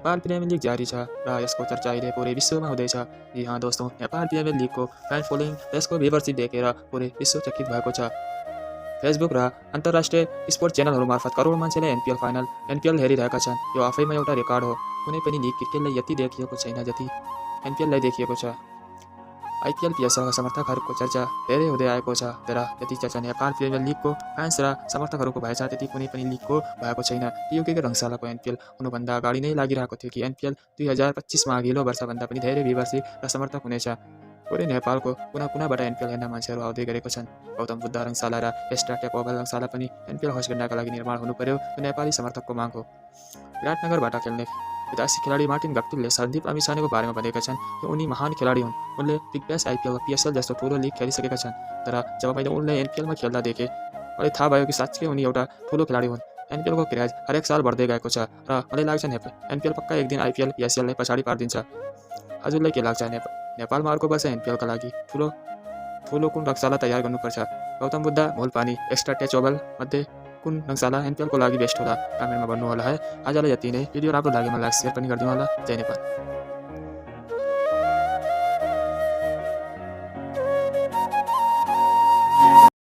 Nepal premier league जारी छ र यसको चर्चा अहिले पुरै विश्वमा हुँदैछ। जी हाँ दोस्तों, नेपाल प्रिमियर लिगको फ्यान फलोइङ र यसको भ्युवरशिप देखेर पुरै विश्व चकित भएको छ। फेसबुक र अन्तर्राष्ट्रिय स्पोर्ट्स च्यानलहरू मार्फत करोड मान्छेले एनपिएल हेरिरहेका छन्। यो आफैमा एउटा रेकर्ड हो। कुनै पनि लिग क्रिकेटलाई यति देखिएको छैन जति एनपिएललाई देखिएको छ। आइपिएल पिएसएलका समर्थकहरूको चर्चा धेरै हुँदै आएको छ, तर यति चर्चा नेपाल प्रिमियर लिगको फ्यान्स र समर्थकहरूको भएछ त्यति कुनै पनि लिगको भएको छैन। टियुकेको रङशालाको एनपिएल हुनुभन्दा अगाडि नै लागिरहेको थियो कि एनपिएल 2025मा अघिल्लो वर्षभन्दा पनि धेरै भ्युवरशिप र समर्थक हुनेछ। पुरै नेपालको कुनाबाट एनपिएल हेर्न मान्छेहरू आउँदै गरेको छन्। गौतम बुद्ध रङशाला र एस्ट्राटेक ओभल रङशाला पनि एनपिएल होस्ट गर्नका लागि निर्माण हुनु पर्यो, यो नेपाली समर्थकको माग हो। विराटनगरबाट खेल्ने विदेशी खेलाडी मार्टिन गप्टिलले सन्दीप लामिछानेको बारेमा भनेका छन् कि उनी महान खेलाडी हुन्। उनले बिग ब्यास, आइपिएल, पिएसएल जस्तो ठुलो लिग खेलिसकेका छन्। तर जब मैले उनलाई एनपिएलमा खेल्दा देखेँ, मलाई थाहा भयो कि साँच्चै उनी एउटा ठुलो खेलाडी हुन्। एनपिएलको क्रेज हरेक साल बढ्दै गएको छ र मलाई लाग्छ एनपिएल पक्का एक दिन आइपिएल, पिएसएललाई पछाडि पारिदिन्छ। हजुरलाई के लाग्छ? नेपालमा अर्को वर्ष एनपिएलका लागि ठुलो कुन रङशाला तयार गर्नुपर्छ? गौतम बुद्ध, मूलपानी, एक्स्ट्राटेक ओभल मध्ये कुन रङशाला एनपिएलको लागि बेस्ट होला? कमेन्टमा भन्नुहोला है। आजलाई यति नै। भिडियो राम्रो लागेमा लाइक, सेयर पनि गरिदिनु होला। जय नेपाल।